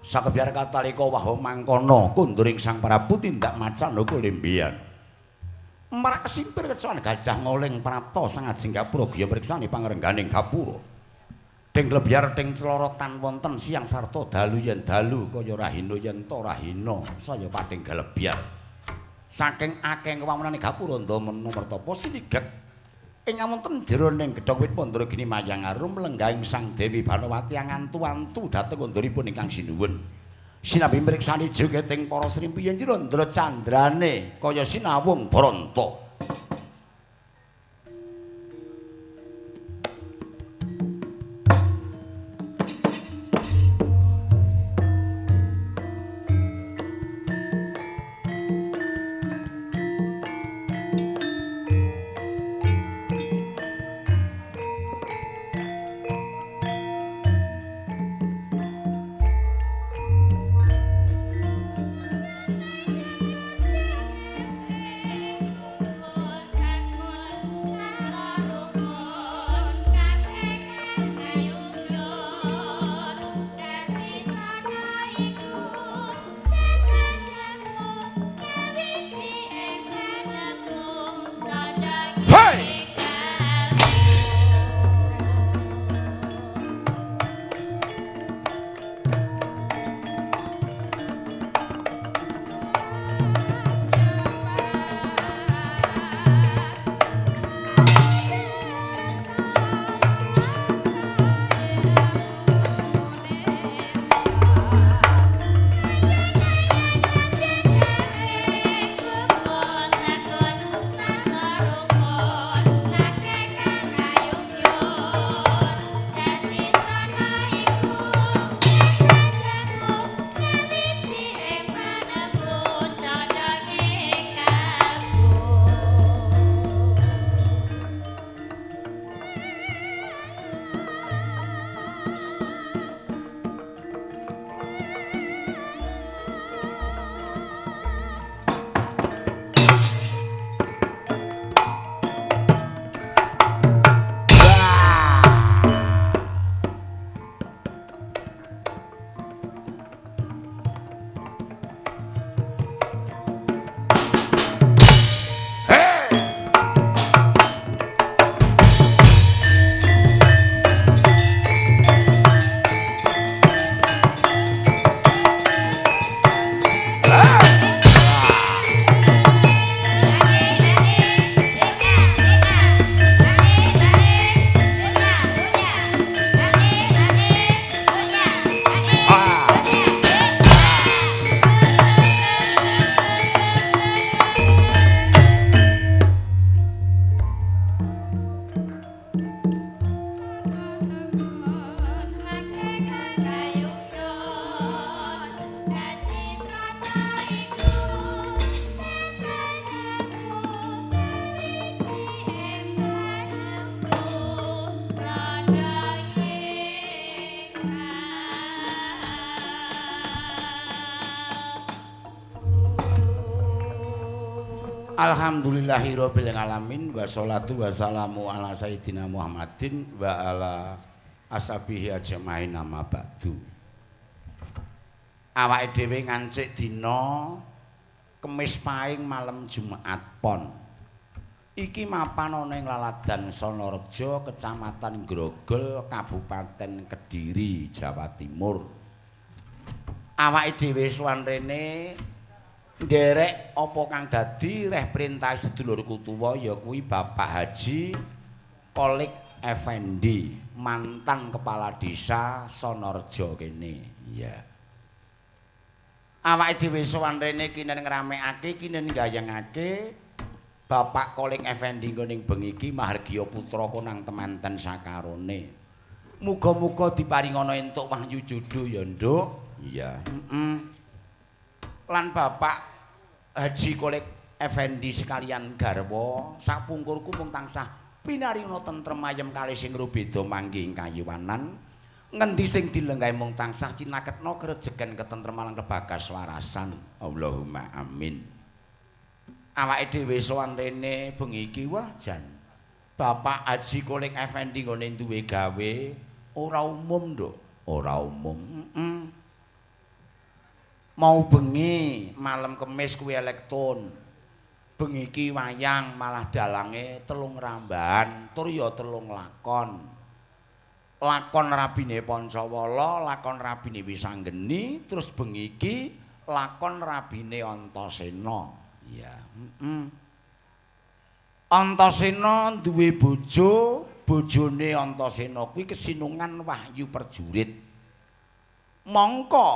Sakebyar katalika waha mangkono kunduring Sang Prabu tindak macana kulimbian. Marak kesimpir kecoan gajah ngoling prapta sang ajeng gapura giya mriksani pangrengganing gapura. Ding lebyar ting clorotan wonten siang sarta dalu yen dalu kaya rahina yen ta rahina saya pating galebyar. Saking akeh kewamunane gapura ndamena mertapa sinigek ing wonten jroning gedhong wit Mandragini mayang arum lenggahing Sang Dewi Banowati angantu-antu dhateng kondoripun ingkang sinuwun. Sinambi mriksani jogeting para srimpi yen jero ndra candrane kaya sinawung branta. Alhamdulillahirabbil alamin wassalatu wassalamu ala sayidina Muhammadin wa ala ashabihi ajmain amma ba'du. Awake dhewe ngancik dina Kemis Paing malam Jumat Pon. Iki mapan ana ing Laladan Sonorejo, Kecamatan Grogol, Kabupaten Kediri, Jawa Timur. Awake dhewe sowan rene nderek apa kang dadi reh perintah sedulurku tuwa ya kuwi Bapak Haji Kolik Effendi, mantan kepala desa Sonorejo kene. Iya. Awake dhewe sowan rene kinen ngramekake, kinen gayengake Bapak Kolik Effendi nggone bengi iki mahargya putra konang temanten sakarone. Muga-muga diparingana entuk wahyu jodho ya, Nduk. Iya. Heeh. Lan Bapak Haji Kolik Effendi sekalian garwa sapungkurku mung tansah pinaringa tentrem ayem kalih sing rubeda manggih ing kayuwanan ngendi sing dilenggahi mung tansah cinaketna krejegen ketentreman lan kebagas warasan. Allahumma amin. Awake dhewe sowan rene bengi iki wah jan Bapak Haji Kolik Effendi nggone duwe gawe ora umum, Nduk. Ora umum. Heeh. Mau bengi malam Kemis kuwi elektron. Bengi iki wayang malah dalange 3 rambahan tur ya 3 lakon. Lakon Rabine Pancawala, lakon Rabine Wisanggeni, terus bengi iki lakon Rabine Antasena. Iya, heeh. Antasena duwe bojo, bojone Antasena kuwi kesinungan Wahyu Perjurit. Mongko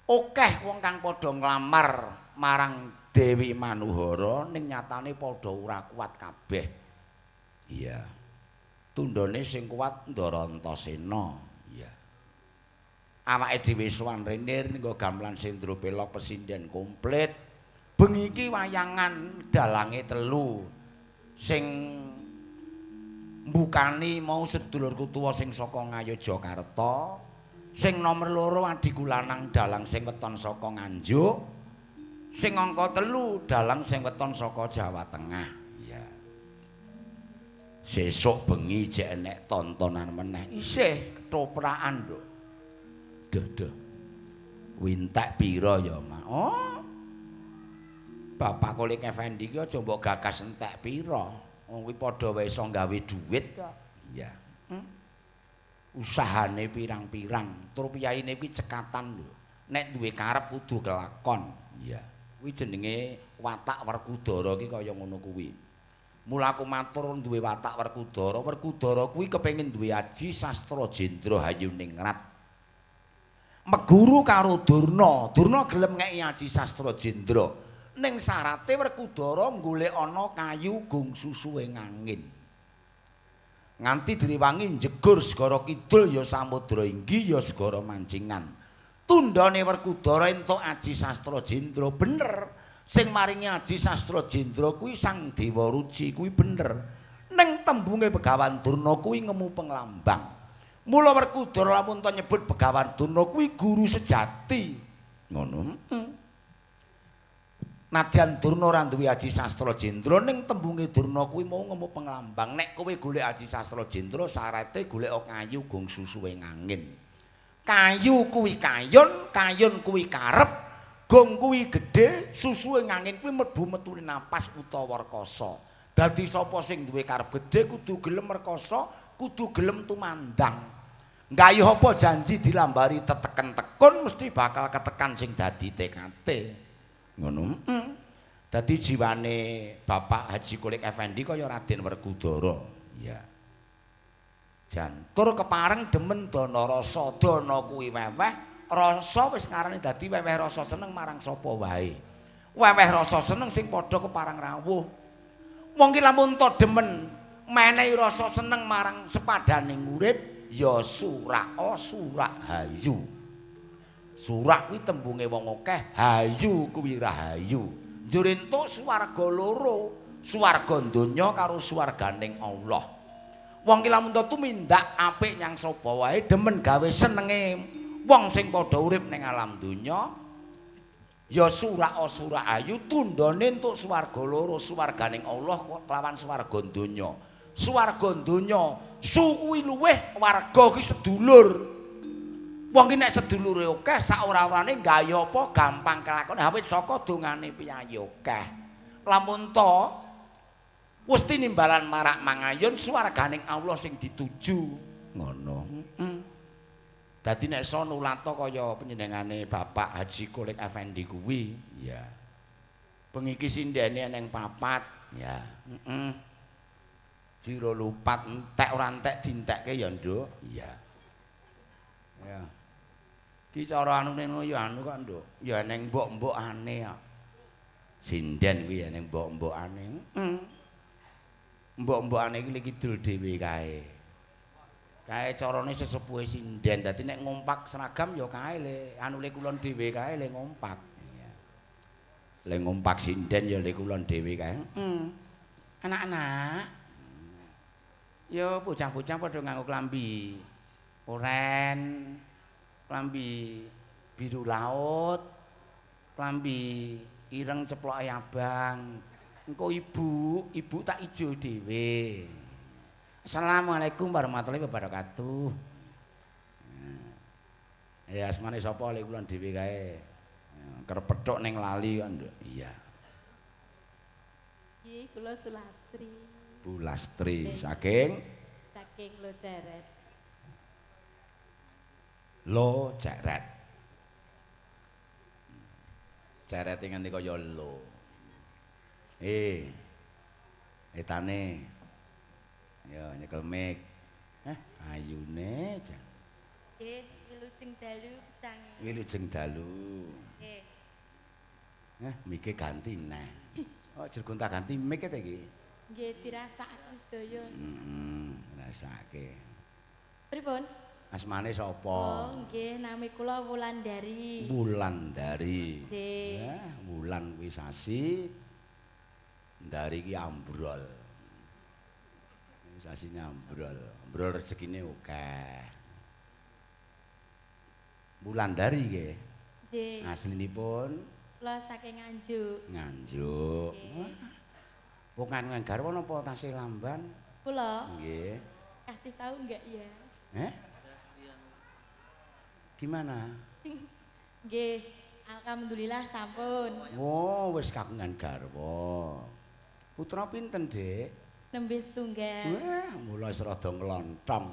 akeh wong kang padha nglamar marang Dewi Manuhara ning nyatane padha ora kuat kabeh. Iya. Tundhone sing kuat Ndara Antasena. Iya. Awake dhewe sowan rene nggo gamelan sendro pelok pesinden komplit. Bengi iki wayangan dalange 3. Sing mbukani mau sedulurku tuwa sing saka Ngayogyakarta, sing nomer 2 adhiku lanang dalang sing weton saka Nganjuk, sing angka 3 dalang sing weton saka Jawa Tengah. Iya. Sesuk bengi jek enek tontonan meneh. Isih ketoprakan, Nduk. Duh, duh. Wintek pira ya, Mak? Oh. Bapak Kolik Effendi ki aja mbok gagas entek pira. Wong kuwi padha wae iso gawe dhuwit kok. Iya. Usahane pirang-pirang, tur piyayine kuwi cekatan lho. Nek duwe karep kudu kelakon. Iya. Kuwi jenenge watak Werkudara ki kaya ngono kuwi. Mula aku matur duwe watak Werkudara. Werkudara kuwi kepengin duwe aji sastra jendra hayuningrat. Meguru karo Durna. Durna gelem ngeki aji sastra jendra. Ning syarate Werkudara golek ana kayu gung susuhe ngangin. Nganti direwangi njegur segara kidul ya samudra inggi ya segara mancingan. Tundhane Werkudara entuk aji sastra jendra bener. Sing maringi aji sastra jendra kuwi Sang Dewa Ruci kuwi bener. Ning tembunge Begawan Durna kuwi ngemu penglambang. Mula Werkudara lamun to nyebut Begawan Durna kuwi guru sejati. Ngono. Nadyan Durna ora duwe aji sastra jendra ning tembunge Durna kuwi mau ngemu penglambang. Nek kowe golek aji sastra jendra syarate golek kayu gung susuhe ngangin. Kayu kuwi kayun, kayun kuwi karep, gong kuwi gedhe, susuhe ngangin kuwi mlebu metune napas utawa rekasa. Dadi sapa sing duwe karep gedhe kudu gelem rekasa, kudu gelem tumandang. Nggayuh apa janji dilambari teteken tekun mesti bakal ketekan sing dadi TKT. Ngono. Dadi jiwane Bapak Haji Kolik Effendi kaya Raden Werkudara. Iya. Jantur kepareng demen dana rasa, dana kuwi weweh, rasa wis ngarani dadi weweh rasa seneng marang sapa wae. Weweh rasa seneng sing padha kepareng rawuh. Wong ki lamun to demen menehi rasa seneng marang sepadaning urip ya suraka surak hayu. Surak kuwi tembunge wong akeh, hayu kuwi rahayu. Njur entuk swarga loro, swarga donya karo swarganing Allah. Wong ki lamun tumindak apik nyang sapa wae demen gawe senenge wong sing padha urip ning alam donya ya suraka surak ayu tundhone entuk swarga loro, swarganing Allah lawan swarga donya. Swarga donya su kuwi luweh warga ki sedulur. Wong ki nek sedulure akeh sak ora-orane gawe apa gampang kelakon awit saka dongane piyayi akeh. Lamun to wis tinimbalan marak mangayun swarganing Allah sing dituju. Ngono. Dadi nek iso nulato kaya panjenengane Bapak Haji Kolik Effendi kuwi, ya. Bengi iki sindene eneng 4, ya. Heeh. Jiro lupat entek ora entek dientekke ya, Nduk. Iya. Ya. Ki cara anune ngono ya anu kok, Nduk. Ya eneng mbok-mbokane kok. Sinden kuwi eneng mbok-mbokane. Heeh. Mbok-mbokane iki kidul dhewe kae. Kae carane sesepuhe sinden. Dadi nek ngompak seragam ya kae le, anu le kulon dhewe kae le ngompak. Iya. Le ngompak sinden ya le kulon dhewe kae. Heeh. Anak-anak. Ya bocah-bocah padha nganggo klambi oren, klambi biru laut, klambi ireng ceploke abang. Engko ibu tak ijo dhewe. Assalamualaikum warahmatullahi wabarakatuh. Ya asmane sapa le kula dhewe kae. Kerep petuk ning lali kok, Nduk. Iya. Nggih, kula Sulastri. Bu Lastri saking saking Loceret. Lo Ceret. Cerete nganti kaya lo. Eh. Etane. Ya nyekel mic. Ayune jan. Nggih, wilujeng dalu pecange. Wilujeng dalu. Nggih. Mike ganti neh. Oh, jer gonta-ganti mic ta iki? Nggih, dirasakake sedaya. Heeh, rasake. Pripun? Asmane sapa? Oh, nggih, nami kula Wulandari. Wulandari. Nggih. Wulan kuwi sasi, ndari ki ambrol. Sasine ambrol. Ambrol rezekine akeh. Wulandari nggih. Nggih. Aslinipun kula saking Nganjuk. Nganjuk. Wong kangen garwa napa tasih lamban? Kula. Nggih. Kasih tahu enggak ya? Eh? Gimana? Nggih, alhamdulillah sampun. Oh, wis kagungan garwa. Putra pinten, Dik? Nembe setunggal. Wah, mula wis rada nglontong.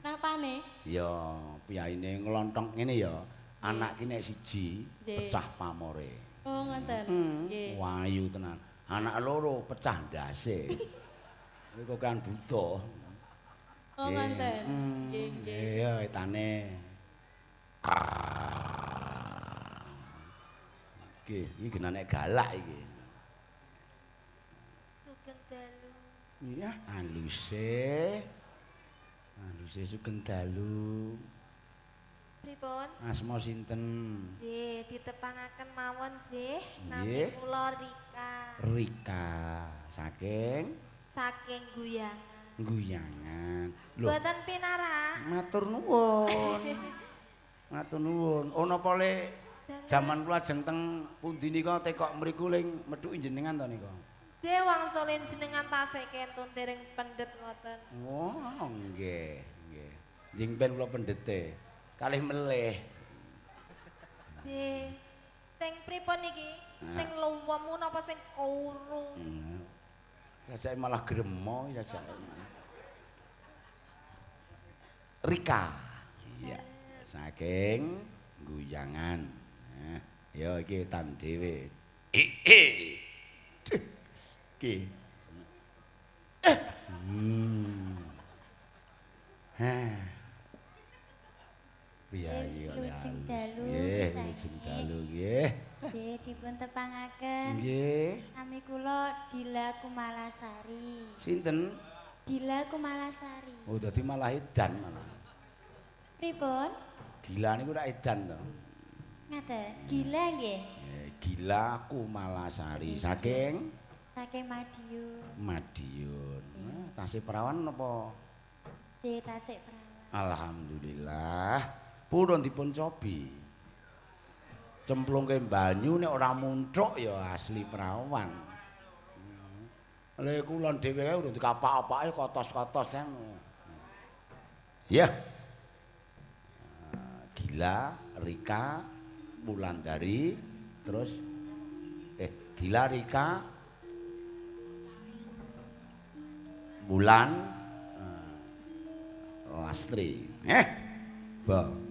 Napane? Ya, piyaine nglontong ngene ya. Anak ki nek siji pecah pamore. Oh, ngoten. Nggih. Wayu tenan. Anak loro pecah ndase. Kuwi kok kan buta. Oh, ngoten. Nggih, nggih. Iya, etane. Iki, iki genane galak iki. Sugeng dalu. Iya, aluse. Aluse sugeng dalu. Pripun? Asma sinten? Nggih, ditepangaken mawon nggih. Nami kula Rika. Rika saking saking Guyangan. Guyangan. Lho, mboten pinarak. Matur nuwun. Matur nuwun. Oh napa le jaman kula ajeng teng pundi nika tekok mriku ling methuki jenengan to nika? Nggih, wangsulin jenengan tasih kentun dereng pendet ngoten. Oh, nggih, nggih. Njing ben kula pendete. Kalih melih. Nggih. Sing pripun iki? Sing luwemu napa sing kuru? Jajake malah gremo jajake. Rika. Iya, saking Guyangan. Nah, ya iki tan dhewe. Iki. Heh. Piyayi oleh Wilujeng dalu. Nggih, wilujeng dalu nggih. Nggih, dipun tepangaken. Nggih. Nami kula Dila Kumalasari. Sinten? Dila Kumalasari. Oh, dadi malah edan malah. Pripun? Gila niku rak edan to. Ngaten. Gila nggih. Gila Kumalasari saking saking Madiun. Madiun. Tasih perawan napa? Nggih, tasih perawan. Alhamdulillah. Purun dipun cobi. Cemplungke banyu nek ora munthuk ya asli perawan. Lha kulon dhewe kae urung dikapak-apake kotos-kotos kae. Ya. Gila, Rika, Wulandari, terus Gila, Rika, Wulan, Lastri. Ba.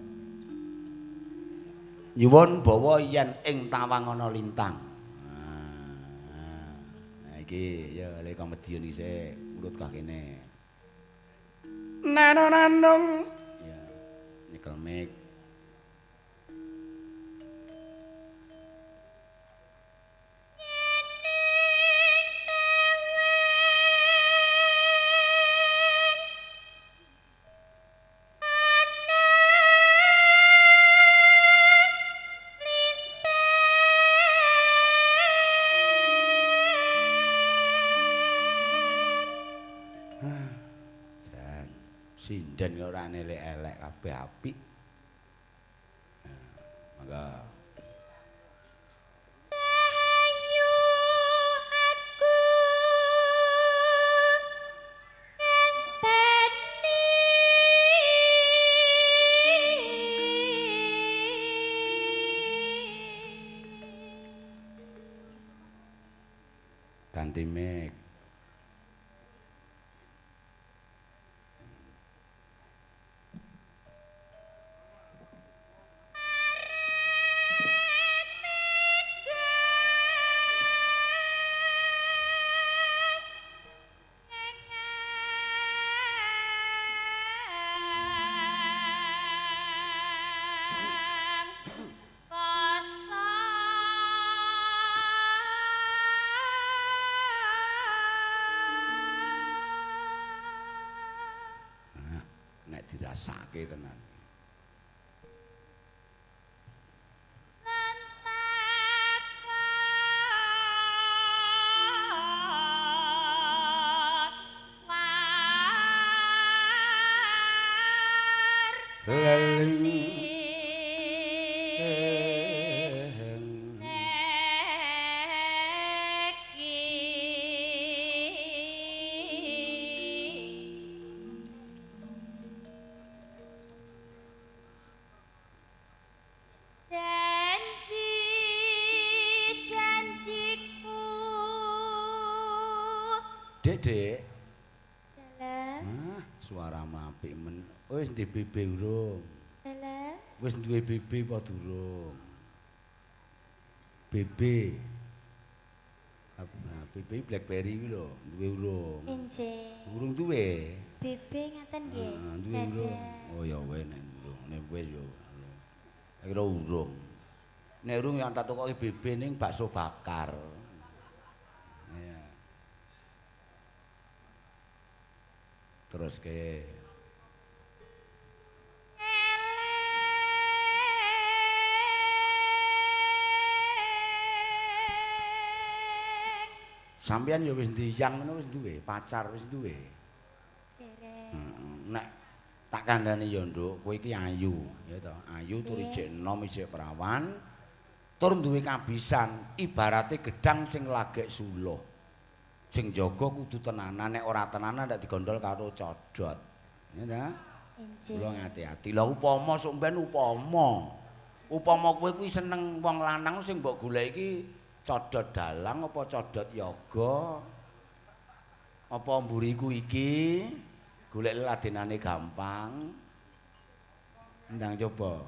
Nyuwun bawa yen ing tawang ana lintang. Nah, iki ya lek kok Madiun isih urut kah kene. Nano nanung. Ya, nyekel mic. Sinden ora elek-elek kabeh apik. Mangga. Ayu aku ngenteni. Ganti mic. Dirasake tenan. Dek. Dalem. Ah, suara apik men. Wis duwe BB urung? Dalem. Wis duwe BB apa durung? BB. Nah, BB BlackBerry kuwi lho, duwe urung? Nggih. Urung duwe. BB ngaten nggih. Duwe urung. Oh ya wis nek urung, nek wis yo. Kira urung. Nek urung yang tak tukoke BB ning bakso bakar. Terus ke sampeyan ya wis ndiyang ngono wis duwe, pacar wis duwe. Dereng. Heeh. Nek tak kandhani ya Nduk, kowe iki ayu, ya to. Ayu tur ijek enom, ijek perawan, tur duwe kabisan, ibarate gedang sing lagek suluh. Sing jaga kudu tenanan, nek ora tenanan ndak digondol karo codot. Ya ta? Kula ngati-ati. Lah upama sok mben upama. Upama kowe kuwi seneng wong lanang sing mbok golek iki codot dalang apa codot yoga? Apa mburiku iki golek ladenane gampang. Ndang coba.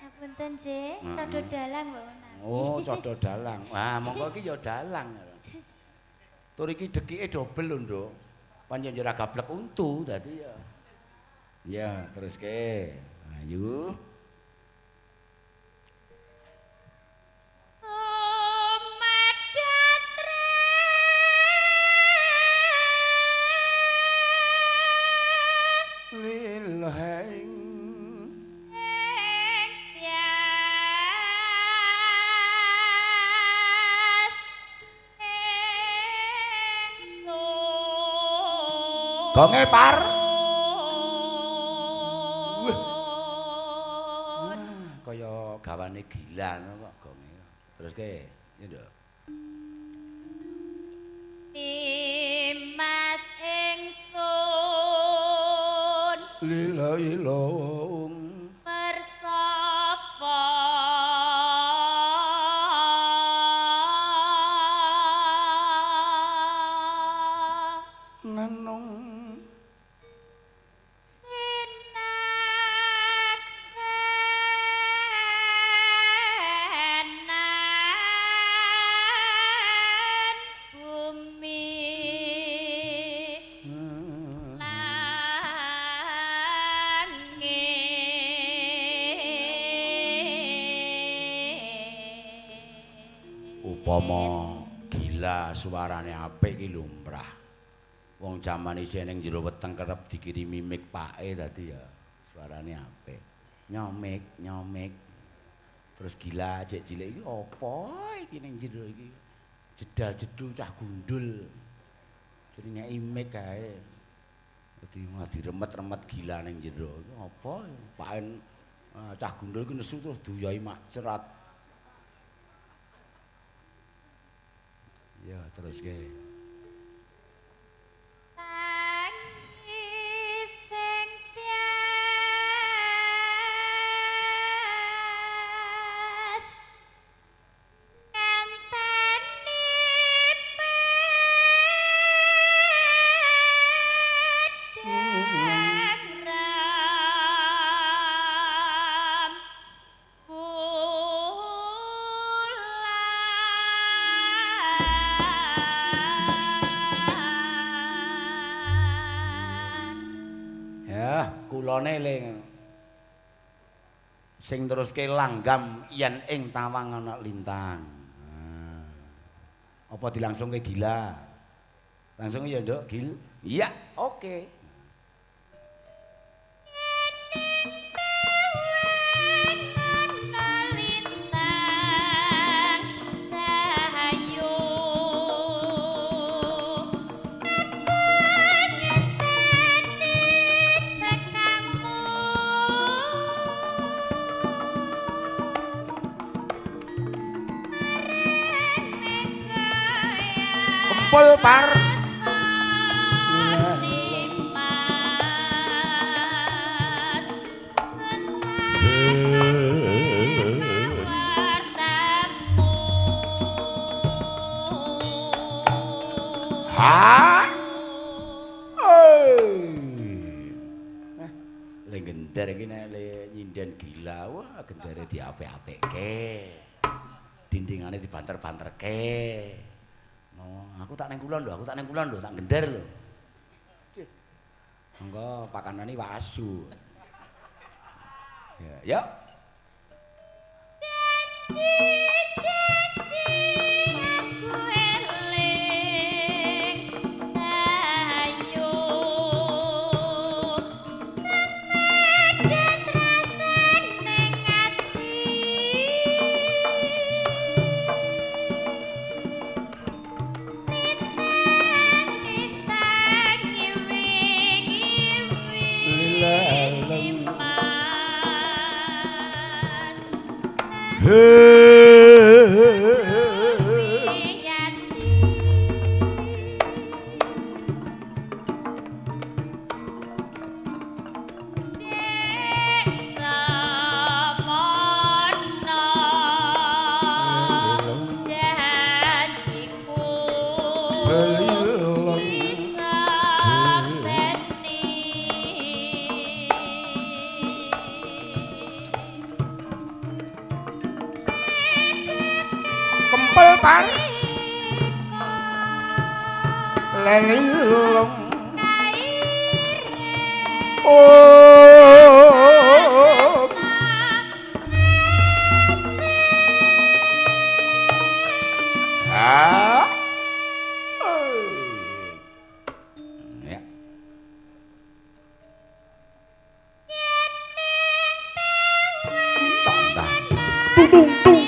Ngapunten, J, codot dalang mbok menawi. Oh, codot dalang. Wah, monggo iki ya dalang. Tur iki dekike dobel lho, Nduk. Pancen ora gablek untu dadi ya. Ya, teruske. Ayo. Gonge par. Wah. Kaya gawane gila ngono kok gonge. Teruske, ya Nduk. Timas ingsun lila ilung persapa nenung sinaksenan bumi langit. Upama gila suarane apik iki lumrah. Wong jaman isih ning jero weteng kerep dikirimi mik pake dadi ya suarane apik. Nyomik, nyomik. Terus gila cek cilik iki apa iki ning jero iki? Jedal-jedul cah gundul. Jenenge ngeki mik kae. Dadi malah diremet-remet gila ning jero. Iki apa? Paken cah gundul iki nesu terus duyai mak cerat. Ya terus ke. Tangis sing tias ngenteni Kulone le sing teruske langgam yen ing tawang ana lintang. Nah. Apa dilangsungke gila? Langsung ya, Nduk, Gil. Iya, oke. Kempul par ha. Le gender iki nek le nyinden gila, wah gendere diapik-apikke. Dindingane dibanter-banterke. Oh, aku tak neng kulon lho, aku tak neng kulon lho, tak gender lho. Monggo pakanane iwak asu. Ya, yuk. Janji-janji aku eling cahayu semedhet rasane ati lintang ngiwi-ngiwi mas Kempel par lelilung oh ha. Ya. Tang tung tung tung.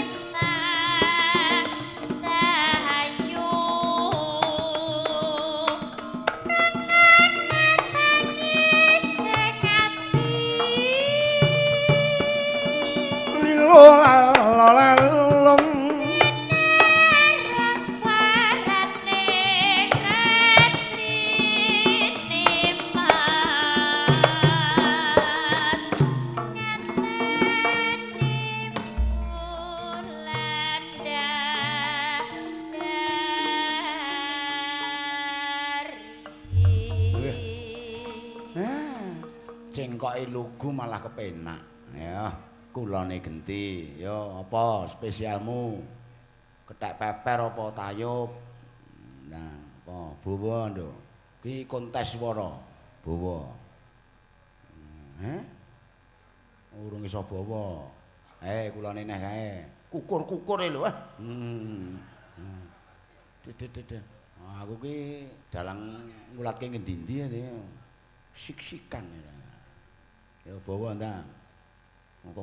Cengkoke lugu malah kepenak. Ya, kulone genti. Ya, apa spesialmu? Kethek peper apa tayub? Nah, apa bawa, Nduk? Ki kontes swara. Bawa. Heh? Urung iso bawa. Kulone neh kae. Kukur-kukur e lho, ah. Dedeh. Aku ki dalang ngulatke ngendi-endi ya. Sik-sikan ya. Ya bawa ndang. Monggo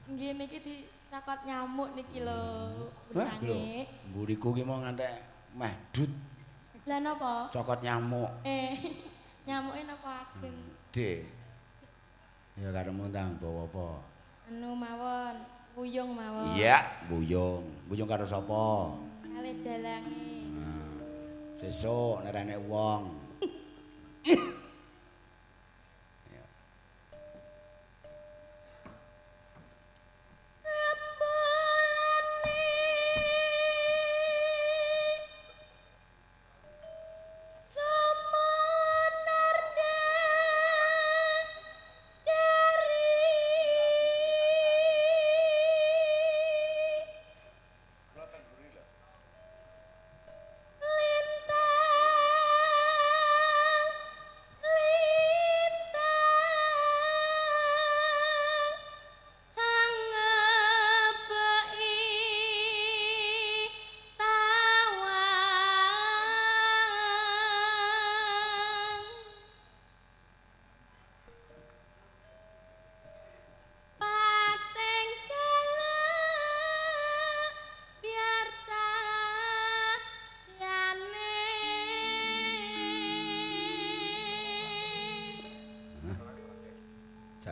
nggih niki dicakot nyamuk niki lho, mripange. Mburiku ki mau ngantek meh dut. Lah napa? Cokot nyamuk. Nyamuke napa ageng? Dik. Ya karepmu ndang bawa apa? Anu mawon, wuyung mawon. Iya, wuyung. Wuyung karo sapa? Kalih dalange. Nah, sesuk nek enek wong. Lintang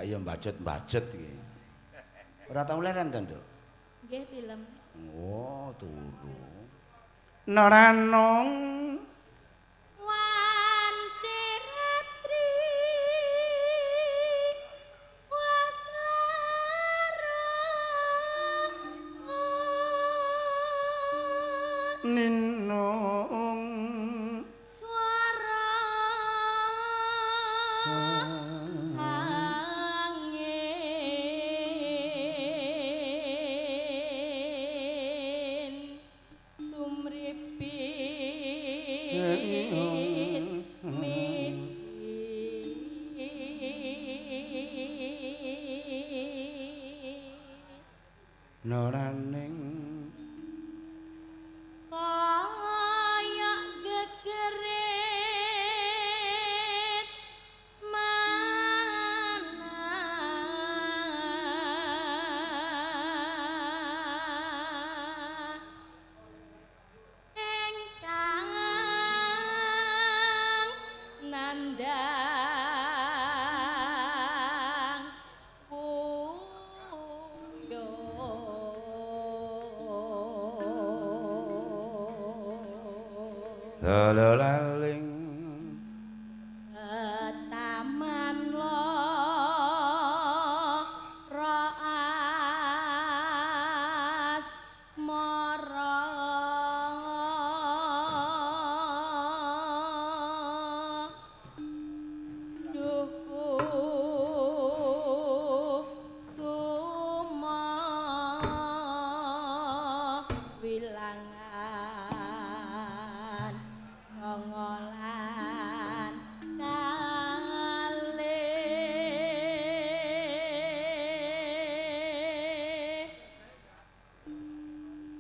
Ya mbajet-mbajet iki. Ora tau leren to, Nduk? Nggih, tilem. Oh, turu. Naranung wanci ratri wasara ninung swara angin sumripit midi naraning kaya gegerit manah engkang nandhang puyo. Lalaling Taman loro asmara duhku suma wilangan songolan kalih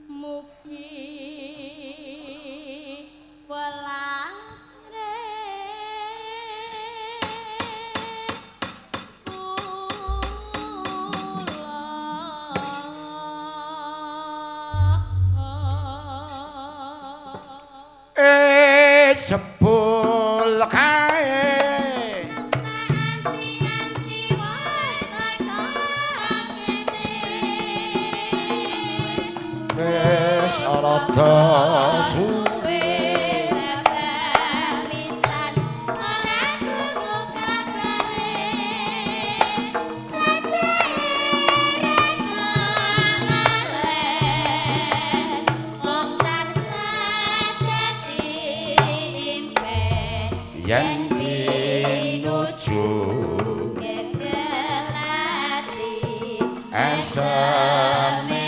mugi welas kula. Sebul kae Anti-anti wis teko kene. Wis rada suwe Suwe pisan ora krungu kabare. Sajere lalen wong tansah dadi impen yen pinuju gegel ati eseme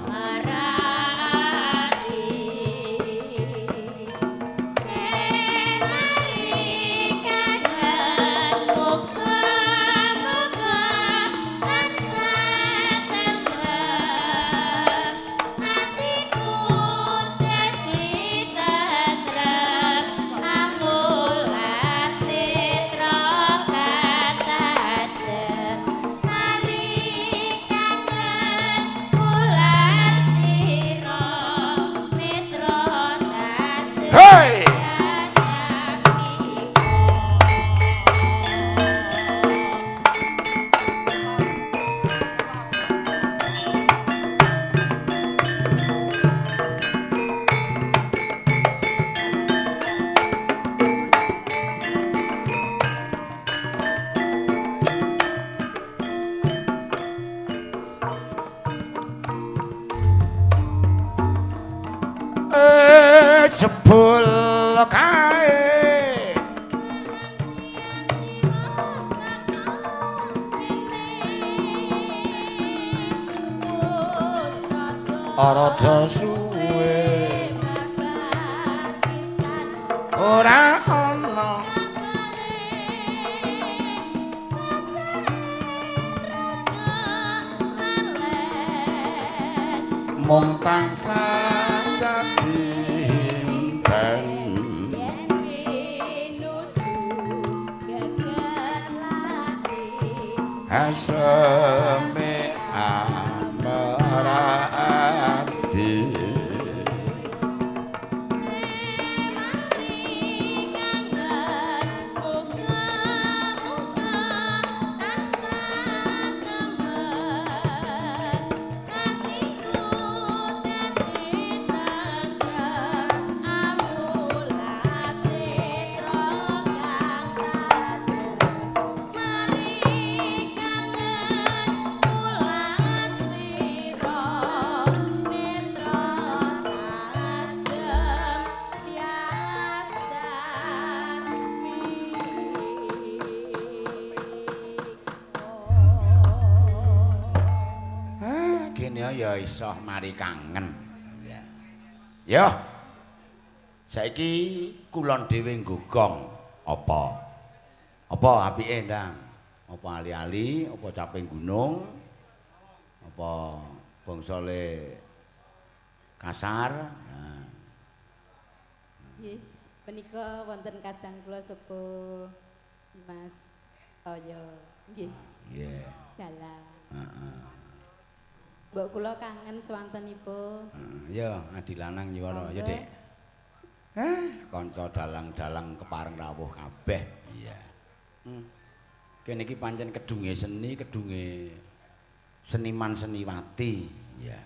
marati. Mari kangen muga-muga tansah tentrem atiku dadi tentrem angulat netra katajem. Mari kangen bulan sira netra tajem. Hei! Jebul kae rada suwe ora ana mung tansah dadi impen aseme amarati. Mari kangen muga-muga Kene ya iso mari kangen. Ya. Yo. Saiki kulon dhewe nggogong apa? Apa apike, Ndang? Apa ali-ali, apa caping gunung? Apa bangsa le kasar? Nah. Nggih, menika wonten kadang kula sepuh Mas Toyo. Nggih. Nggih. Dalang. Heeh. Mbok kula kangen swantenipun. Heeh, ya adi lanang nyuwara ya, Dik. Kanca dalang-dalang kepareng rawuh kabeh. Iya. Kene iki pancen kedunge seni, kedunge seniman seniwati. Iya.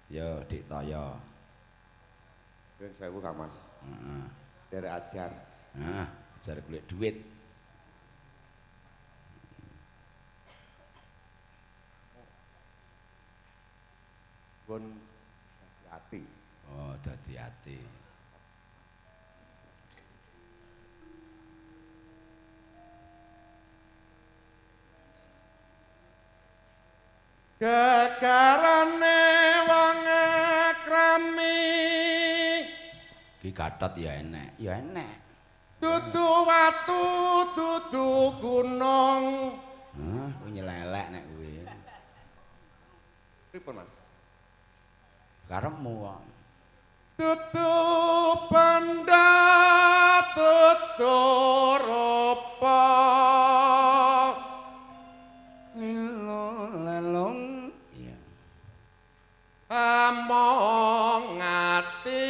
Ya, Dik Toyo. Nyuwun sewu Kang Mas. Heeh. Derek ajar. Heeh, ajar golek duit. Pun ati. Oh, dadi ati. Gegarane wong akrami. Ki gatot ya enek, ya enek. Dudu watu, dudu gunung. Hah, kuwi nyelelek nek kuwi. Pripun, Mas? Karepmu kok. Dudu banda, dudu rupa. Lilo lelong. Iya. Among ati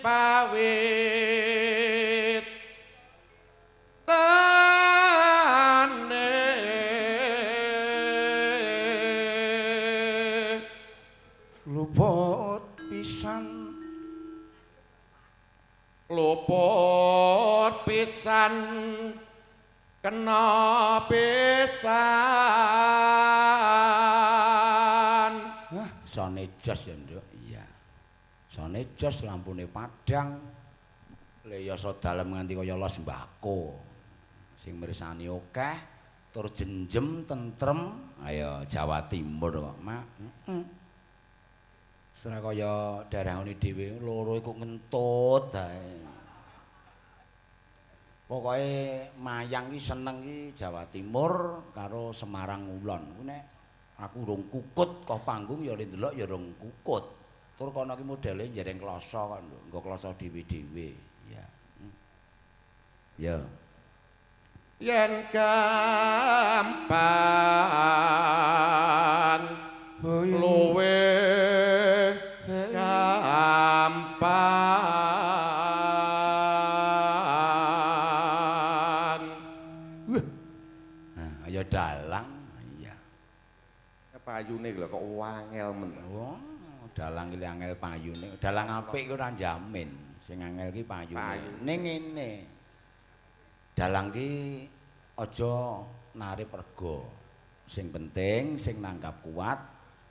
pawit tane. Luput pisan. Luput pisan kena pisan. Hah, sone jos ya, Nduk. Iya. Sone jos lampune padhang. Le yasa dalem nganti kaya los mbako. Sing mirsani akeh, tur jenjem tentrem. Ayo Jawa Timur kok, Mak. Heeh. Ora kaya daerah ngene dhewe loro iku ngentut ae. Pokoke mayang iki seneng iki Jawa Timur karo Semarang Ulon. Kuwi nek aku urung kukut kok panggung ya ndelok ya urung kukut. Tur kono ki modele njereng kloso kok, Nduk. Nggo kloso dhewe-dhewe. Ya. Ya. Yen gampang luwe gampang. Wah. Nah, ayo dalang. Iya. Payune lho kok wangel men. Wah, dalang iki angel payune. Dalang apik iku ora njamin. Sing angel iki payune. Ning ngene. Dalang ki aja narip rega. Sing penting sing nanggap kuat,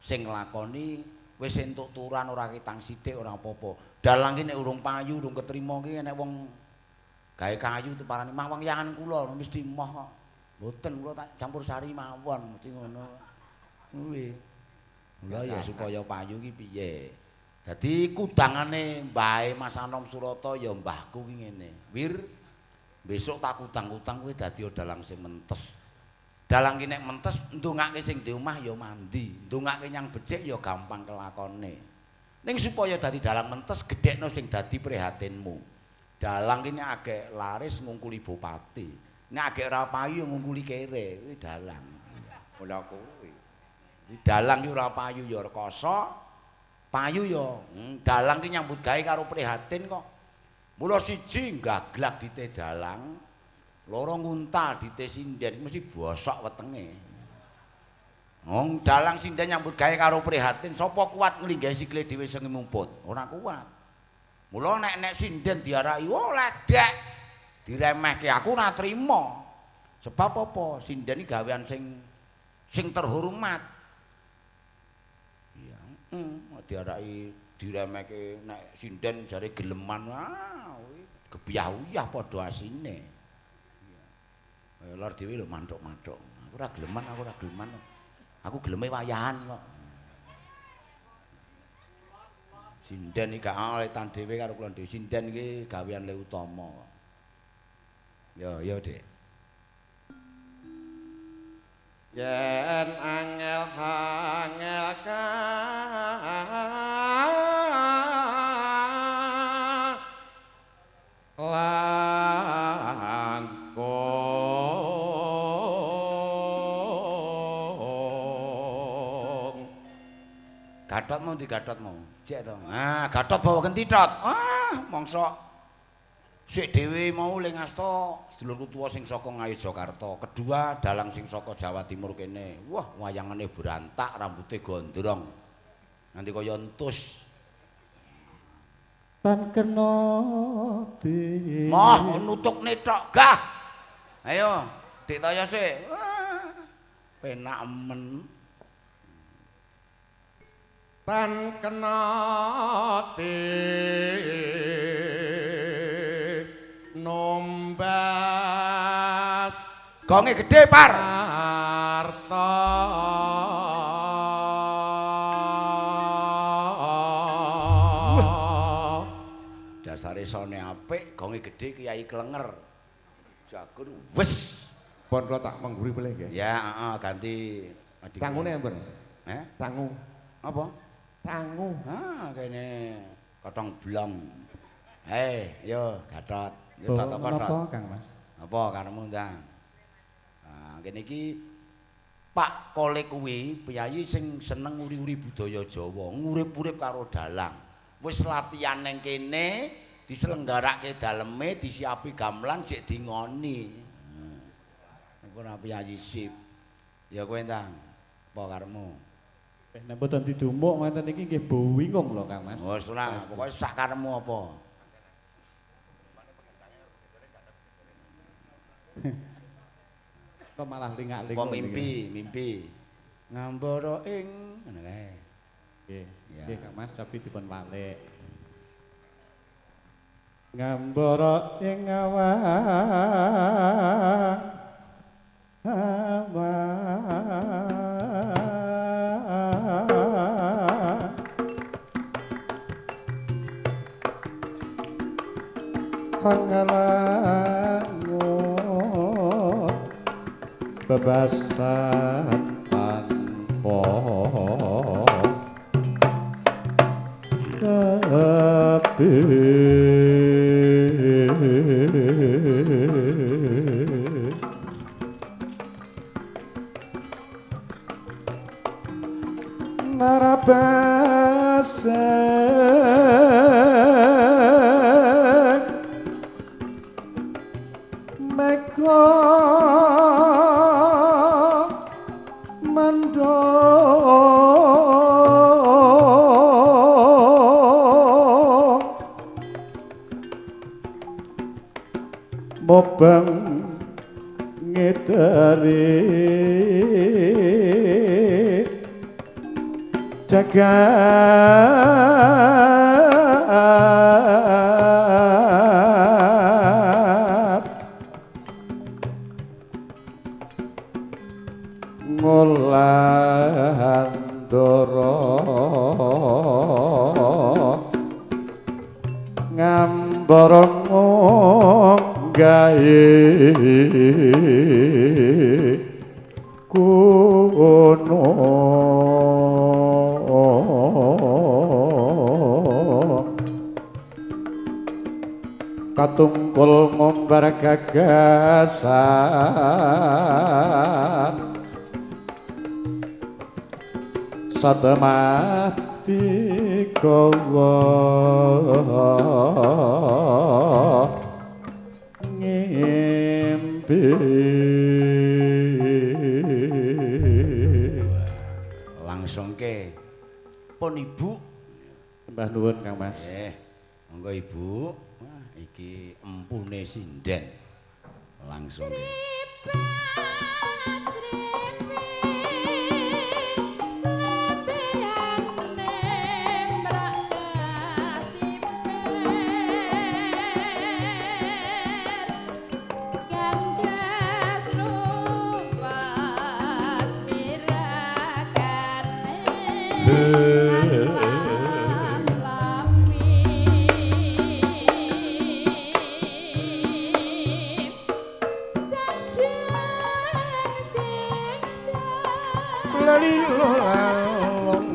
sing nglakoni wis entuk turan ora ketang sithik ora apa-apa. Dalang ki nek urung payu, urung ketrima ki nek wong gawe kayu diparani mah wong yangan kula mesti moh kok. Mboten kula tak campur sari mawon mesti ngono. Kuwi. Mula ya supaya payu ki piye. Dadi kudangane mbahe Mas Anom Surata ya mbahku ki ngene. Wir, besok tak kudang-kudang kowe dadi dalang sing mentes. Dalang ki nek mentes ndongake sing di omah ya mandi, ndongake nyang becik ya gampang kelakone. Ning supaya dadi dalang mentes gedhekno sing dadi prihatinmu. Dalang ki nek agek laris ngungkuli bupati, nek agek ora payu ngungkuli kere, kuwi dalang. Ora kuwi. Dalang ki ora payu ya rekoso, payu ya dalang ki nyambut gawe karo prihatin kok. Mula siji gaglak dite dalang, loro nguntal dite sinden mesti bosok wetenge. Wong dalang sinden nyambut gawe karo prihatin, sapa kuat nglinggahi sikile dhewe sing ngumput? Ora kuat. Mula nek sinden diaraki, "Oh ledek." Diremehke aku ora trima. Sebab apa? Sinden iki gawean sing terhormat. Iya, diaraki diremehke nek sinden jare geleman, ah gebyah-uyah padha asine. Iya. Lor dhewe lho manthuk-manthuk. Aku ora geleman, aku ora geleman. Aku geleme wayahan kok. Sinden iki gak oletan dhewe karo kula dhewe. Sinden iki gawean le utama kok. Yo yo, Dik. Yen angel angel ka langkung. Gatot mau ndi Gatot mau? Jek to. Ah, Gatot bawa genti tot. Ah, mongso sik dhewe mau le ngasta sedulurku tuwa sing saka Ngayogyakarta. Kedua dalang sing saka Jawa Timur kene. Wah, wayangane berantak, rambute gondrong. Nanti kaya entus. Tan kena di. Moh nutukne tok gah. Ayo, Dik Toyo sik. Wah, penak men. Tan kena di numbas gonge gedhe par arta. Dasare sone apik, gonge gedhe Kiai Klenger. Jagun wis. Pon kula tak mengguri boleh nggih. Ya, heeh, ganti tangune ampun. Eh? Tangu. Apa? Tangu. Ah, kene kotong blong. Hei, yo Gatot. Yo Tot apa Tot? Napa Kang Mas? Apa karepmu ndang? Ah, kene iki Pak Kole kuwi piyayi sing seneng nguri-uri budaya Jawa, ngurip-urip karo dalang. Wis latihan ning kene, diselenggarake daleme, disiapi gamelan jek dingoni. Niku ora piyayi sip. Ya kowe ndang, apa karepmu? Nek mboten didumuk ngoten iki nggih bingung lho Kang Mas. Wis ora, pokoke sak karepmu apa? Kok malah lingak-linguk. Apa mimpi, mimpi. Ngambara ing ngono kae. Nggih. Nggih Kang Mas, cobi dipun walik. Ngambara ing awang awang hangalangut bebasan tanpa tepi. Narabaseng mega mendung mobang ngedari jagat ngolandara ngambara nggae kuno. Katungkul ngumbar gagasan satemati gawa ngimpi. Langsung ke pun Ibu. Mbah nuwun Kang Mas. Monggo Ibu. Wah, iki empune sinden. Langsung ke. Gandas numpas mirah. Lalilalong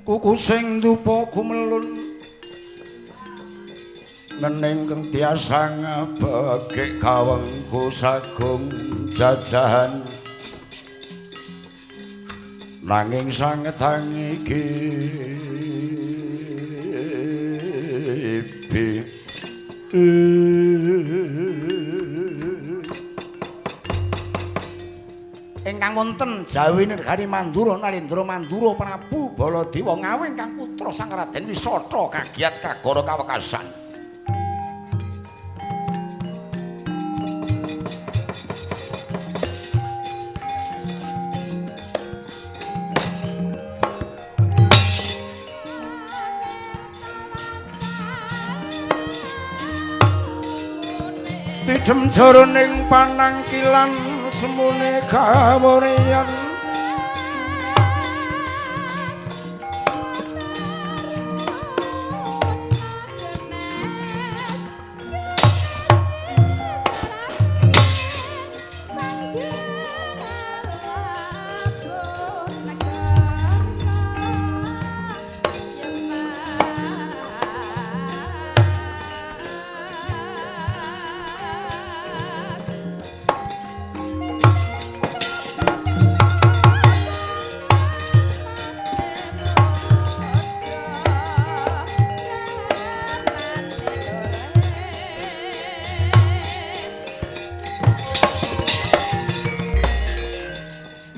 Kuku sing dupa gumelun nening kang tiasa ngabegik kawengku sagung jajahan nanging sanget iki ingkang wonten jawi negari Mandura Narendra Mandura Prabu Baladewa Ngawi ingkang putra Sang Raden Wisata kagiyat kagara kawekasan. Tidem jroning panangkilan semune kawuryan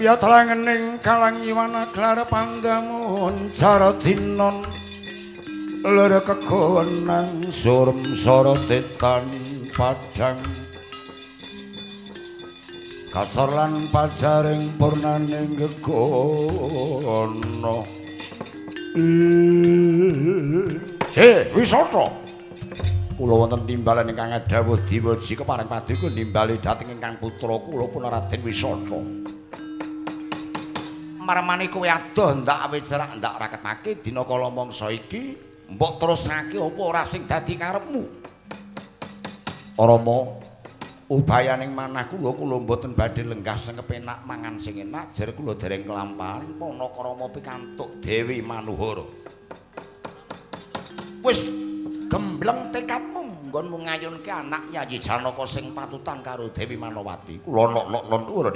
Yatlangening kalang iwana glar panggamun caradinon lur kegonang surem sorotetan padang kasor lan pajaring purnaning gegono. Wisata kula wonten timbalan ingkang dawuh diweji kepareng paduka nimbali dhateng ingkang putra kula pun Raden Wisata. Marmane kowe adoh ndak awe cerak ndak raketake dina kala mangsa iki mbok terusake apa ora sing dadi karepmu. Rama ubayaning manah kula kula mboten badhe lenggah sing kepenak mangan sing enak jer kula dereng kelampahan panakrama pikantuk Dewi Manuhara. Wis gembleng tekadmu nggonmu ngayunke anak Yayi Janaka sing patutan karo Dewi Manowati. Kula nok-nok nuwun.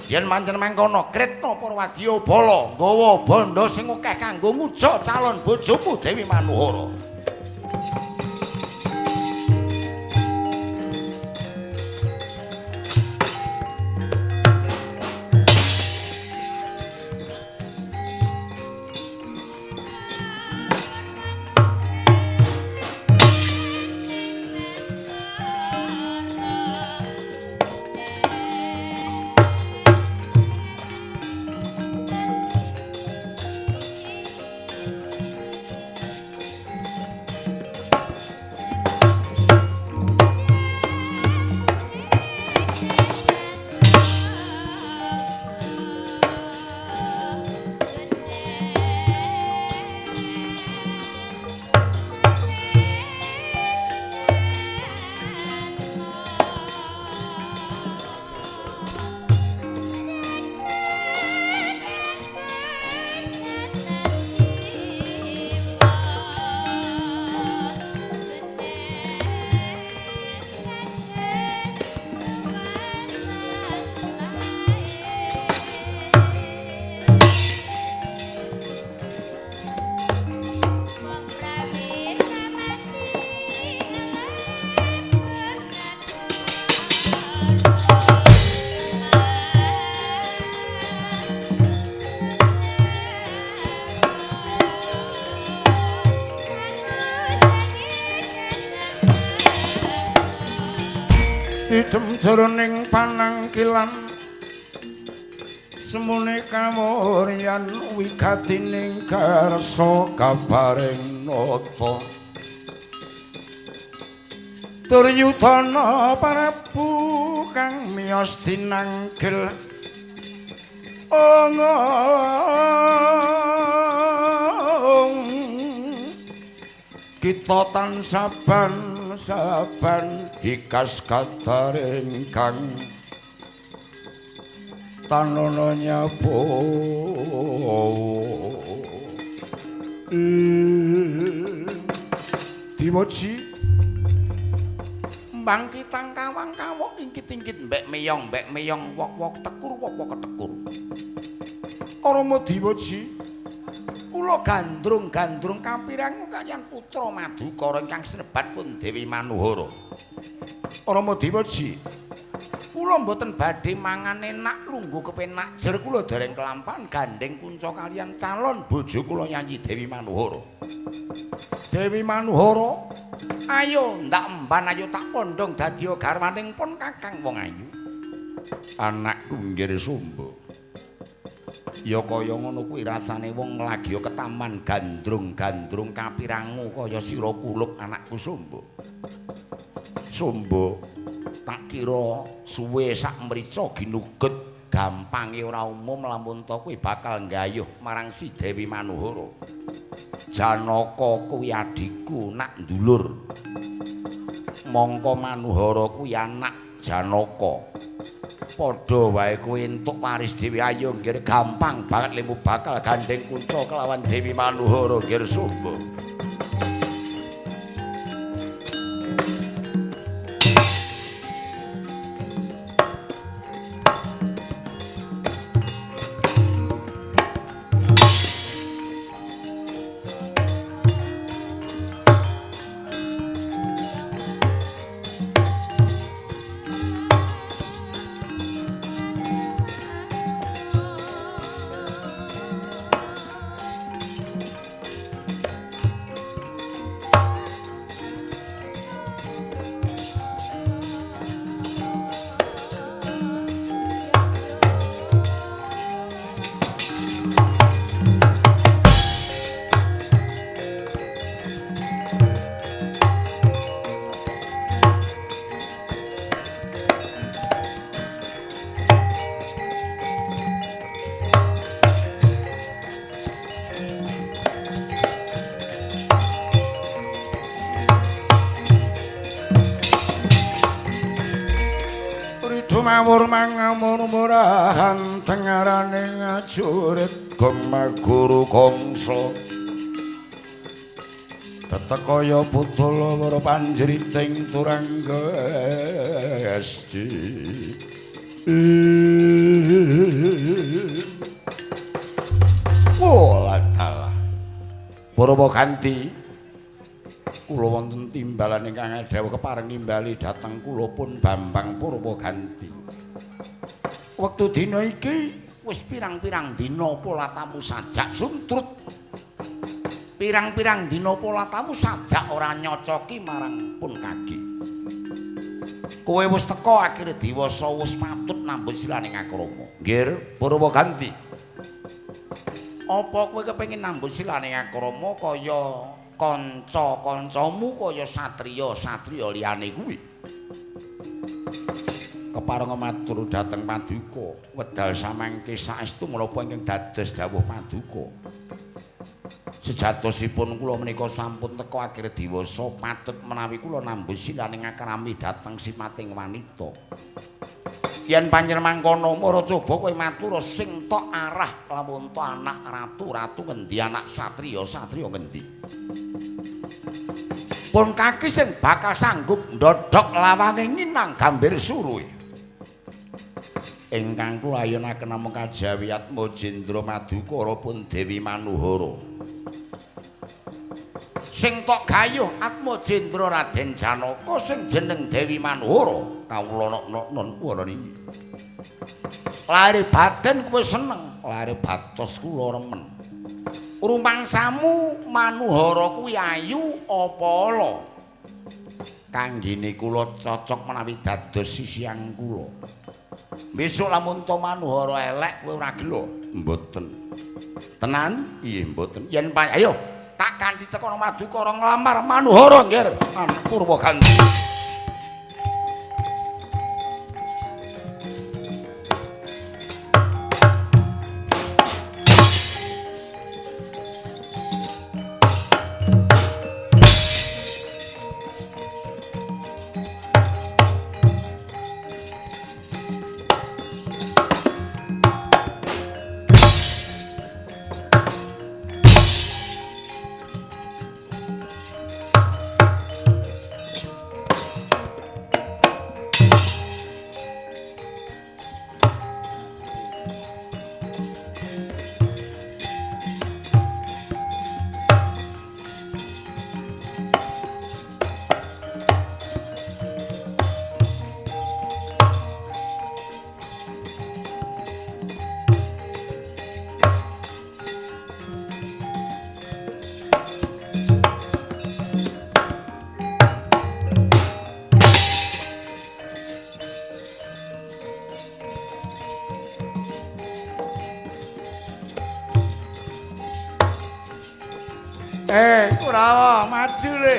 Yen pancen mangkono Kretna Purwadya bala nggawa bandha sing akeh kanggo nguja calon bojomu Dewi Manuhara. Tidem jroning panangkilan semune kawuryan wigatining karsa kabaring nata Duryudana Prabu kang miyos dinanggil kita tansah saban dikas kadaring kang tanono nyapo Dimoji bangkitang kawang kawok ingkit-ingkit mbek meyong wok-wok tekur wok-wok ketekur Rama Dimoji kula gandrung-gandrung kapirangu kaliyan putra Madukara ingkang sinebat pun Dewi Manuhara. Rama Dimoji kula mboten badhe mangan enak lungguh kepenak jer kula dereng kelampahan gandeng kunca kaliyan calon bojo kula Nyanyi Dewi Manuhara. Dewi Manuhara, ayo ndak emban ayo tak pondhong dadi garwaning pun kakang wong ayu. Anakku nggih Sumba. Ya kaya ngono kuwi rasane wong lagi ketaman gandrung-gandrung kapirangu kaya sira kulup anakku Sumba. Sumba tak kira suwe sak mrica ginuget gampange ora umum lamun to kuwi bakal nggayuh marang si Dewi Manuhara. Janaka kuwi adhiku nak ndulur. Mongko Manuhara kuwi anak Janaka. Padha wae kowe entuk waris dhewe ayo nggih gampang banget lemu bakal gandeng kunca kelawan Dewi Manuhara nggih Sumba. Mawur mangamur murahan tengarane ngajurit gumaguru kongso tetekaya putul wara panjriting turangga esti. Waladalah Purwa ganti kula wonten timbalan ingkang dawuh kepareng nimbali dhateng kula pun Bambang Purwaganti. Wektu dina iki wis pirang-pirang dina polatamu sajak suntrut. Pirang-pirang dina polatamu sajak ora nyocoki marang pun kaki. Kowe wis teka akhire diwasa wis patut nambah silaning akrama. Nggih, Purwaganti. Apa kowe kepengin nambah silaning akrama kaya kanca-kancamu kaya satriya-satriya liyane kuwi? Kepareng matur dhateng paduka, wedal samangke saestu menapa ingkang dados dawuh paduka. Sejatosipun kula menika sampun teka akhir diwasa patut menawi kula nambah silaning akrami dhateng sipating wanita. Yen pancen mangkono mara coba kowe matur sing tok arah lamun to anak ratu-ratu ngendi anak satriya-satriya ngendi. Pun kaki sing bakal sanggup ndodhok lawange nginang gambir suruhe. Ingkang kula ayunaken namung kajawi Atmajendra Madukara pun Dewi Manuhara. Sing tok gayuh Atmajendra Raden Janaka sing jeneng Dewi Manuhara kawula nok-nok wana niki. Lare batin kowe seneng, lare batos kula remen. Rumangsamu Manuhara kuwi ayu apa ala? Kanggene kula cocok menawi dados sisihang kula. Besok lamun to Manuhara elek kowe ora gelo. Mboten. Tenan? Iya mboten. Yen ayo tak kanthi teko nang Madukara nglamar Manuhara nggih. Purwaganti. Kurawa maju le.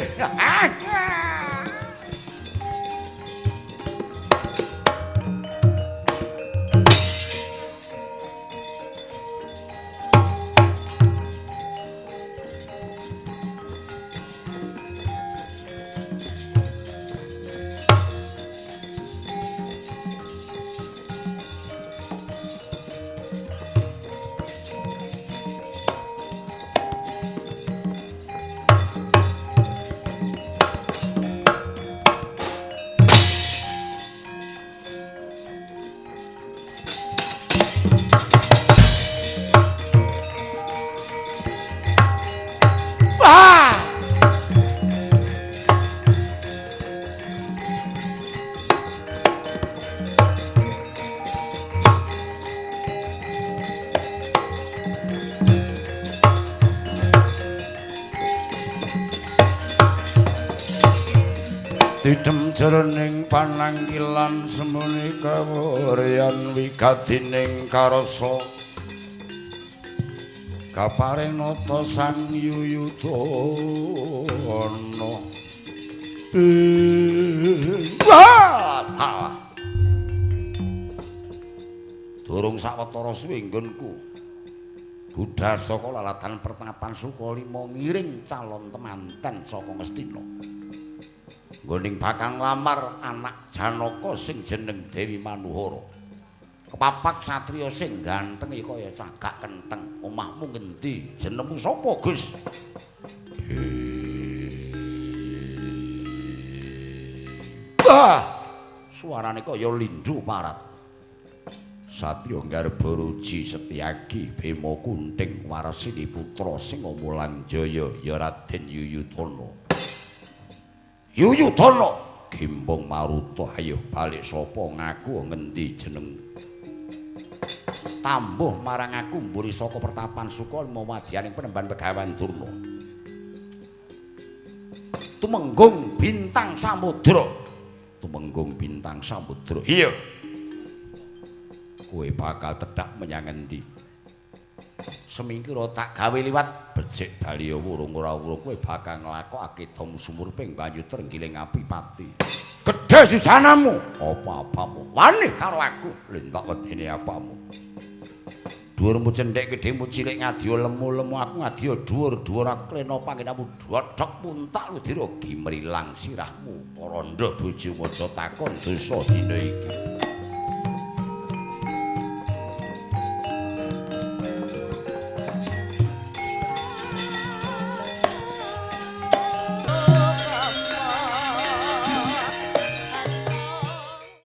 Didem jroning panangkilan semene kawuryan wigadining karasa kaparing nata Sang Yuyudana. Durung sawetara suwe nggonku budhal saka lalatan pertapan Sukalima ngiring calon temanten saka Ngastina. Nggoning bakal nglamar anak Janaka sing jeneng Dewi Manuhara. Kepapak satriya sing ganteng kaya cagak kentheng. Omahmu ngendi? Jenengmu sapa, Gus? Wah, suarane kaya lindhu parat. Satya Garba Ruji Setyaki Bima Kunting Warsini putra Singamulanjaya ya Raden Yuyudana. Yuyudana Gembong Maruta ayo balik sapa ngaku ngendi jeneng tambuh marang aku mburi saka pertapan Sukalima wadyaning penemban Begawan Durna. Tumenggung Bintang Samudra. Tumenggung Bintang Samudra. Iya. Kowe bakal tedhak menyang endi? Semingkira tak gawe liwat becik bali wurung ora wurung kowe bakal nglakokake dom sumurping banyu trenggiling api pati. Gedhe sisanamu, apa-apamu wani karo aku, lentok wedene apamu. Dhuwurmu cendhek gedhemu cilik ngadya lemu-lemu aku ngadya dhuwur-dhuwur aku klena panggenamu dodhok puntak ludira gimrilang sirahmu. Parandha bojomu aja takon dosa dina iki.